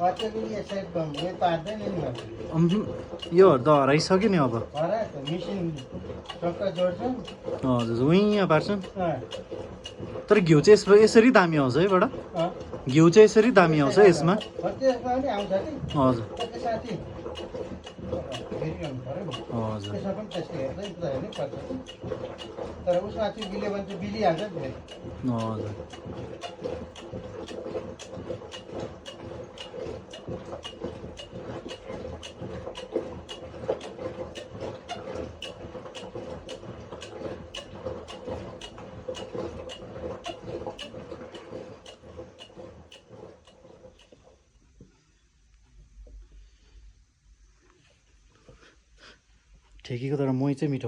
बच्चाको यो साइड उयो पार्दैन नि मैले योहरू त हराइसक्यो नि अब हरा त मिसिन टक्क जोड्छन् हजुर उहीँ पार्छन् अँ, तर घिउ चाहिँ यसरी दामी आउँछ है बडा अँ। घिउ चाहिँ यसरी दामी आउँछ यसमा त्यसमा पनि आउँछ कि हजुर त्यो साथी हेरिरहनु पऱ्यो नि हजुर त्यसमा पनि त्यस्तो हेर्दै त हेर्नै पर्छ कि तर उसमा चाहिँ बिल्यो भने चाहिँ बिलिहाल्छ नि फेरि हजुर ठेकीको तर मही चाहिँ मिठो